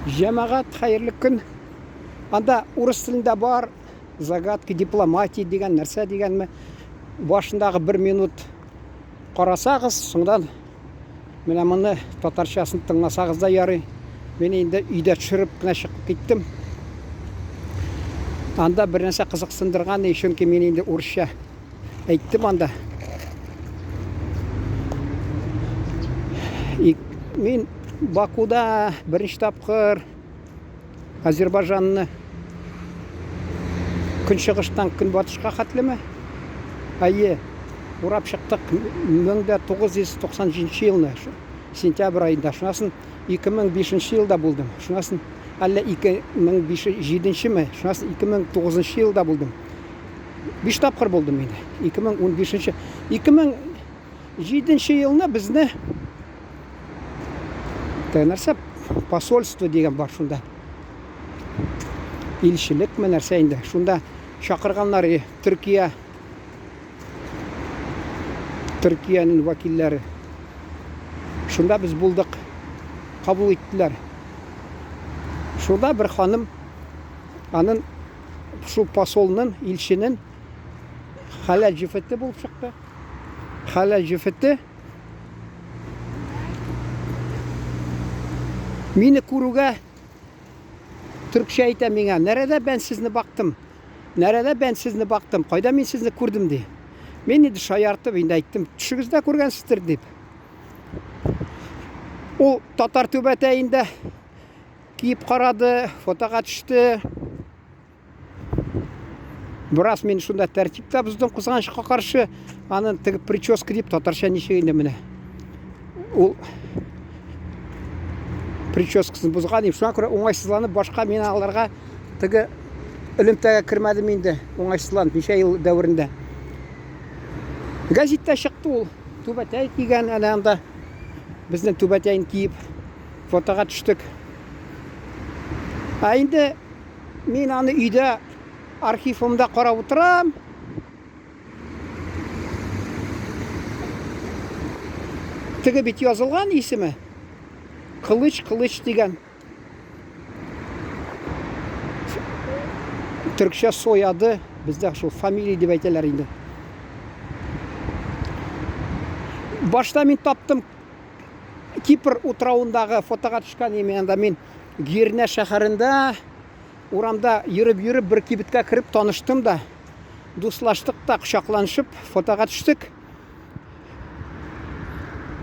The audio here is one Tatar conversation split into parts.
Җәмәгать, хәерле көн. Анда урыс телендә бар загадки дипломатии дигән нәрсә дигәнме. Башындагы бер минут карасагыз, соңдан менә моны татарчасын тыңласагыз да ярый. Мин инде өйдә төшереп кенә чыгып киттем. Анда бер нәрсә кызыксындырган, чөнки мин инде урысча әйттем анда. Мин Бакуда беренче тапкыр Азербайҗанны көнчыгыштан көнбатышка хәтлеме? Әйе, урап чыктык 1997 елны, сентябрь аенда. Шуннан соң 2005 елда булдым. Шуннан соң әллә 2007-ме, шуннан соң 2009 елда булдым. 5 тапкыр булдым инде. 2015 2007 елны безне нәрсә посольство дигән бар шунда. Илчелекме нәрсә инде. Шунда чакырганнар Төркия Төркиянең вәкилләре. Шунда без булдык. Кабул иттеләр. Шунда бер ханым анын шул посолнын, илченең хәләл җефете булып чыкты. Хәләл җефете мине күрүгә төркчә әйтә миңа, "Нәрәдә бән сезне бактым? Нәрәдә бән сезне бактым? Кайда мин сезне күрдем?" ди. Мин инде шаяртып инде әйттем, "Төшегездә күргәнсездер" дип. Ул татар түбәтәендә киеп карады, фотога төште. Бераз мин шунда тәртип тә боздым, кызганычка каршы. Анын теге прическа дип татарча ничек инде менә. Ул прическасын бозган дип, шуңа күрә уңайсызланып башка мин аларга теге элемтәгә кермәдем инде, уңайсызланып ничә ел дәверендә. Гәзиттә чыкты ул, түбәтәй кигән әнә анда. Безнең түбәтәен киеп фотога төштек. Ә инде мин аны өйдә архивымда карап утырам. Теге бит язылган исеме. Кылыч, Кылыч дигән. Төркчә сояды, бездә шул фамилия дип әйтәләр инде. Башта мин таптым Кипр утравындагы фотога төшкән име анда мин Гирнә шәһәрендә урамда йөреп-йөреп бер кибеткә кереп таныштым да, дуслаштык та, кочакланышып фотога төштек.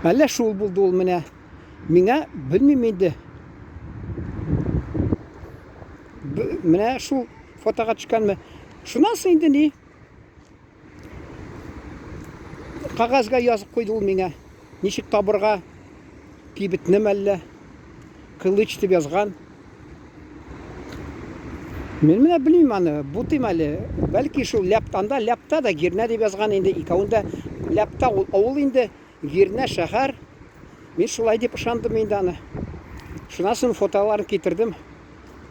Әллә шул булды ул менә. Миңа белмим инде. Менә шул фотога төшкәнме. Шуннан соң инде ни? Кәгазьгә язып куйды ул миңа. Ничек табырга? Кибетне мәллә? Кылыч дип язган. Мин менә белмим аны, бутыйм әле. Бәлки шул ляп, анда ляпта да Гирнә дип язган инде, икәвендә ляпта ул авыл инде, Гирнә шәһәр. Мин шулай дип ышандым инде аны. Шуннан соң фотоларын китердем.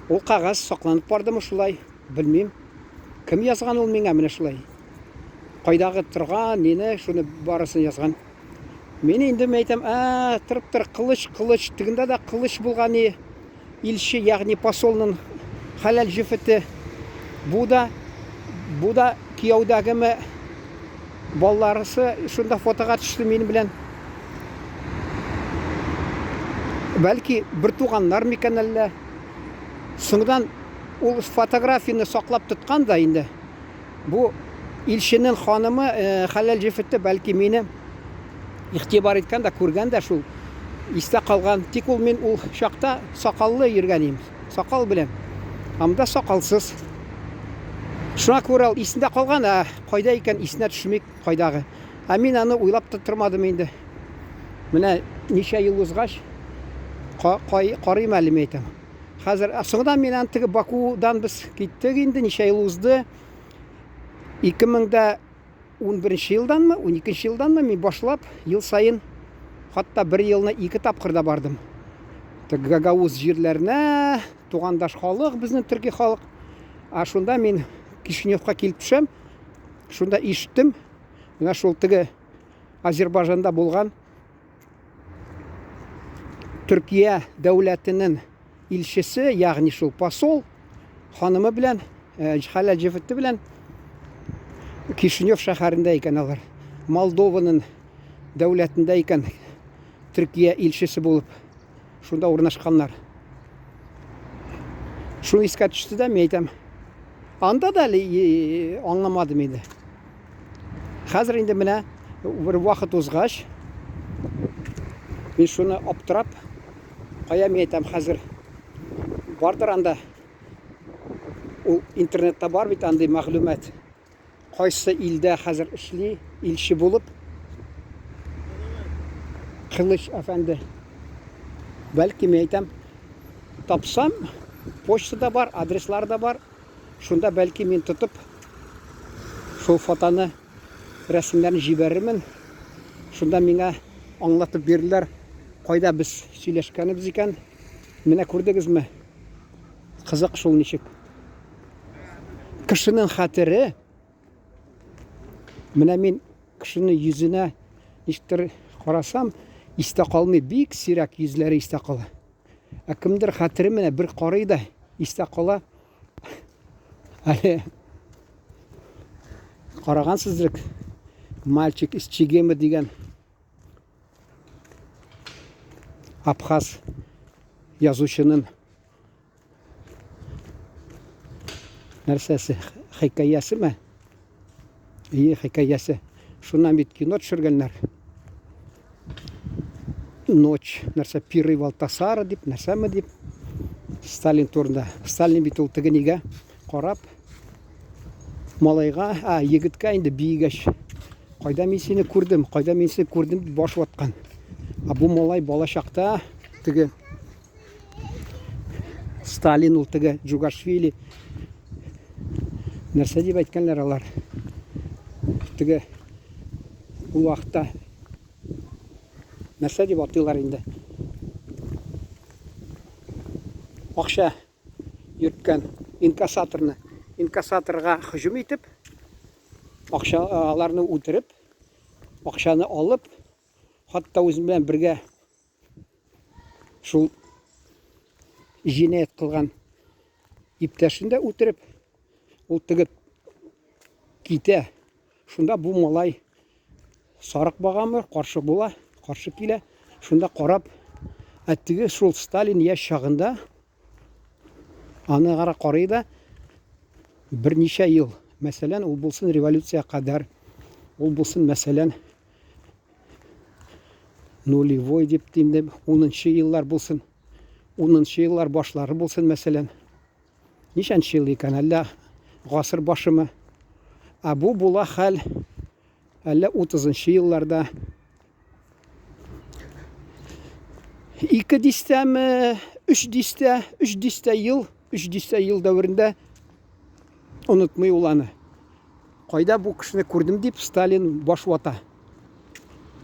Ул кәгазь сакланып бардымы шулай, белмим. Кем язган ул миңа менә шулай? Кайдагы торган, нине, шуны барысын язган. Мин инде әйтәм, ә, торып тор, кылыч, кылыч, тегендә дә кылыч булган и, илче, ягъни посолның хәләл җефете. Бу да, бу да кияүдәгеме балларысы шунда фотога төште минем белән. Бәлки бер туганнар микән әллә? Соңдан ул фотографияне саклап тоткан да инде. Бу илченең ханымы э, хәләл җефете бәлки мине игътибар иткән дә, күргән дә шул истә калган. Тик ул мин ул чакта сакаллы йөргән идем. Сакал белән. Ә монда сакалсыз. Шуңа күрә ул исендә калган, ә кайда икән исенә төшми кайдагы. Ә мин аны уйлап та тормадым инде. Менә ничә ел узгач, карыйм әле мин әйтәм. Хәзер, ә соңдан мин аны теге Бакудан без киттек инде, ничә ел узды. 2011 елданмы, 12 елданмы мин башлап ел саен хатта бер елны ике тапкыр да бардым. Теге Гагауз җирләренә, тугандаш халык, безнең төрки халык. Ә шунда мин Кишиневка килеп төшәм. Шунда ишеттем. Менә шул теге Азербайҗанда булган Төркия дәүләтенең илчесе, ягъни шул посол ханымы белән, э, хәләл җефете белән Кишинев шәһәрендә икән алар. Молдованың дәүләтендә икән Төркия илчесе булып шунда урнашканнар. Шуны искә төште дә, мин әйтәм. Анда да әле аңламадым инде. Хәзер инде менә бер вакыт узгач, мин шуны аптырап, кая мин әйтәм, хәзер бардыр анда ул интернетта бар бит андый мәгълүмат. Кайсы илдә хәзер эшли илче булып? Кылыч әфәнде. Бәлки мин әйтәм, тапсам, почта да бар, адреслар да бар. Шунда бәлки мин тотып шул фотоны, рәсемнәрне җибәрермен. Шунда миңа аңлатып бирерләр, кайда без сөйләшкәнебез икән. Менә күрдегезме? Кызык шул ничек. Кешенең хәтере менә мин кешенең йөзенә ничектер карасам, истә калмый, бик сирәк йөзләре истә кала. Ә кемдер хәтере менә бер карый да истә кала. Әле карагансыздыр, мальчик из Чегема дигән абхаз язучының нәрсәсе, хикәясеме? Ие, хикәясе. Шуннан бит кино төшергәннәр. Ночь, нәрсә, Пиры Валтасара дип, нәрсәме дип. Сталин турында. Сталин бит ул теге нигә карап, малайга, а, егеткә инде биегәч, кайда мин сине күрдем, кайда мин сине күрдем дип баш ваткан. А бу малай бала чакта теге Сталин ул теге Джугашвили нәрсә дип әйткәннәр алар? Теге ул вакытта нәрсә дип атыйлар инде? Акча йөрткән инкассаторны, инкассаторга һөҗүм итеп, акча аларны үтереп, акчаны алып, хатта үзем белән бергә шул җинаять кылган иптәшен дә үтереп, ул теге китә. Шунда бу малай сарык багамы, каршы була, каршы килә. Шунда карап, ә теге шул Сталин яшь чагында аны гара карый да берничә ел, мәсәлән, ул булсын революция кадәр, ул булсын, мәсәлән, нулевой дип инде унынчы еллар булсын, унынчы еллар башлары булсын, мәсәлән. Ничәнче ел икән, әллә гасыр башымы? Ә бу була хәл әллә утызынчы елларда. Ике дистәме, өч дистә, өч дистә ел, өч дистә ел дәверендә онытмый ул аны. Кайда бу кешене күрдем дип Сталин баш вата.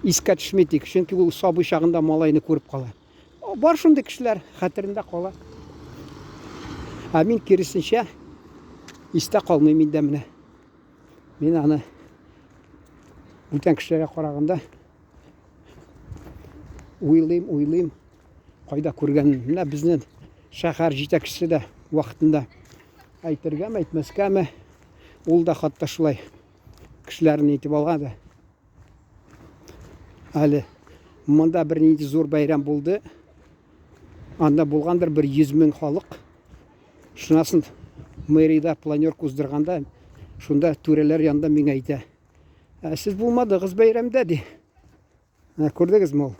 Искә төшми тик, чөнки ул сабый чагында малайны күреп кала. Бар шундый кешеләр, хәтерендә кала. Ә мин киресенчә истә калмый миндә менә. Мин аны бүтән кешеләргә караганда уйлыйм, уйлыйм, кайда күргән. Менә безнең шәһәр җитәкчесе дә вакытында әйтергәме, әйтмәскәме, ул да хатта шулай кешеләрне итеп ала да. Әле монда бер нинди зур бәйрәм булды. Анда булгандыр бер 100 мең халык. Шунасын мэриядә планерка уздырганда, шунда түрәләр янында миңа әйтә. Ә сез булмадыгыз бәйрәмдә, ди. Менә күрдегезме ул?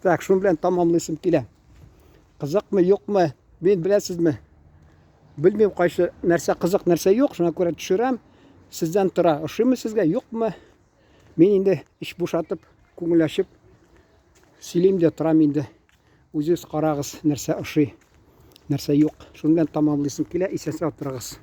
Так, шуның белән тамамлыйсым килә. Кызыкмы, юкмы? Мин беләсезме? Белмим, кайсы нәрсә кызык, нәрсә юк, шуңа күрә төшерәм. Сездән тора, ошыймы сезгә, юкмы? Мин инде эч бушатып, күңел ачып сөйлим дә торам инде. Үзегез карагыз, нәрсә ошый, нәрсә юк. Шуның белән тамамлыйсым килә. Исән-сау торыгыз.